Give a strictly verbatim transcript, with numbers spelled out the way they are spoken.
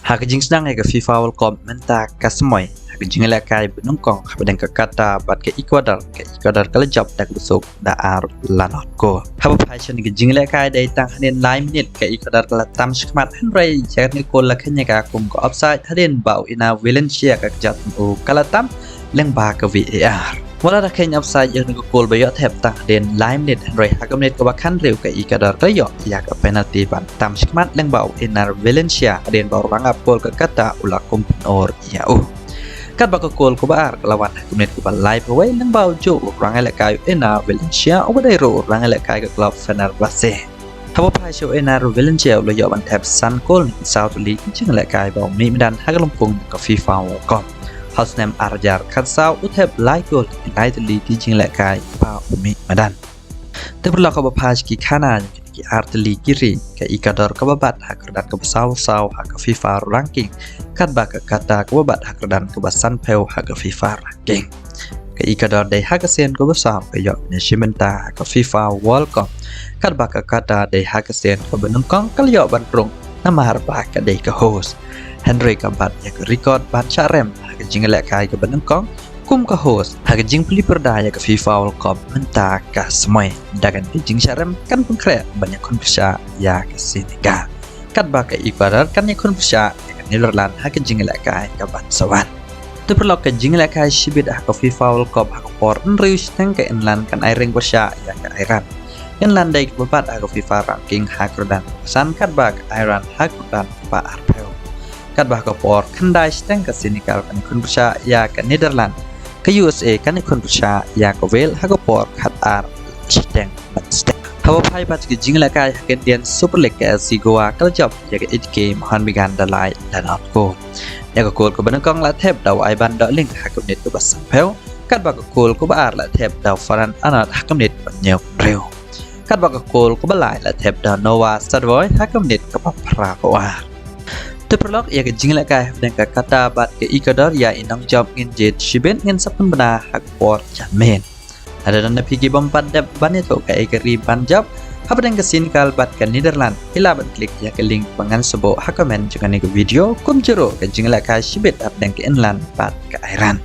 Ha ka jingsdang ïa ka FIFA World Cup mynta ka smoi, ha ka jingïalehkai ba nyngkong hapdeng ka Qatar bad ka Ecuador, ka Ecuador ka la jop da ka basuk da ar la not gol. Haba phai sha kane ka jingïalehkai dei tang hadien lai minit ka Ecuador ka la tam shakhmat, hynrei ïa kane ka gol la kheiñ ïa ka kum ka offside hadien ba u Enner Valencia ka kjat u ka la tam lyngba ka VAR. Wat la da kheiñ offside ïa kane ka gol ba ïoh thep tang hadien lai minit, hynrei ha ka minit kaba khathynriew ka Ecuador ka la ïoh ïa ka penalty ban tam shakhmat lyngba u Enner Valencia hadien ba u nongap gol ka Qatar u la kum pynor ïa u. Katba ka gol kaba ar ka la wan ha ka minit kaba laiphew wei lyngba u juh u nongïalehkai u Enner Valencia uba dei ruh u nongïalehkai ka club Fenerbahce. Haba phai sha u Enner Valencia u la ïoh ban thep san gol na ki saw tylli ki jingïalehkai ba u mih madan ha ka lympung ka FIFA World Cup. Ha u snem ar hajar khatsaw u thep lai gol na ki lai tylli ki jingïalehkai ba u mih madan. Te paralok, haba phai sha ki khana jong kine ki ar tylli ki ri, ka Ecuador kaba bat ha ka kyrdan kaba saw saw ha ka FIFA ranking, katba ka Qatar kaba bat ha ka kyrdan kaba sanphew ha ka FIFA ranking. Ka Ecuador dei ha ka sien kaba saw ka ïoh kine shi bynta ha ka FIFA World Cup, katba ka Qatar dei ha ka sien kaba nyngkong ka la ïoh ban rung namar ba ka dei ka host. Hynrei ka bat ïa ka record ban shah rem ha ka jingïalehkai kaba nyngkong kum ka host ha ka jingplie pyrda ïa ka FIFA World Cup mynta ka smoi. Da kane ka jingshah rem kan pynkhreh ban ïakhun pyrshah ïa ka Senegal, katba ka Ecuador kan ïakhun pyrshah ïa ka Netherlands ha ka jingïalehkai kaban sa wan. Te paralok, ka jingïalehkai shibit ha ka FIFA World Cup ha ka por hynriew shiteng ka England kan ai ring pyrshah ïa ka Iran. England dei kaba bat ha ka FIFA ranking ha ka kyrdan kaba san, katba ka Iran ha ka kyrdan kaba arphew. Katba ha ka por khyndai shiteng ka Senegal kan ïakhun pyrshah ïa ka Netherlands, ka U S A kan ïakhun pyrshah ïa ka Wales ha ka por khatar shiteng bad shiteng. Haba phai pat sha ka jingïalehkai ha ka Indian Super League, ka A F C Goa ka la jop ïa ka A T K Mohun Bagan da lai la not gol. Ïa ka gol kaba nyngkong la thep da u Ivan Dohling ha ka minit kaba sanphew, katba ka gol kaba ar la thep da u Farhan Anad ha ka minit ba hynñiewphew hynriew. Katba ka gol kaba lai la thep da u Noah Sadvaoi ha ka minit kaba phraphew ar. Te paralok, ïa ka jingïalehkai hapdeng ka Qatar bad ka Ecuador ïa i nongjop ngin jied shibit, ngin sa pynbna ha ka por janmiet. Lada don na phi ki bym pat dep ban ïathuh kaei ka ri ban jop hapdeng ka Senegal bad ka Netherlands, phi lah ban click ïa ka link ba ngan sa buh ha comment jong kane ka video, kumjuh ruh ka jingïalehkai shibit hapdeng ka England bad ka Iran.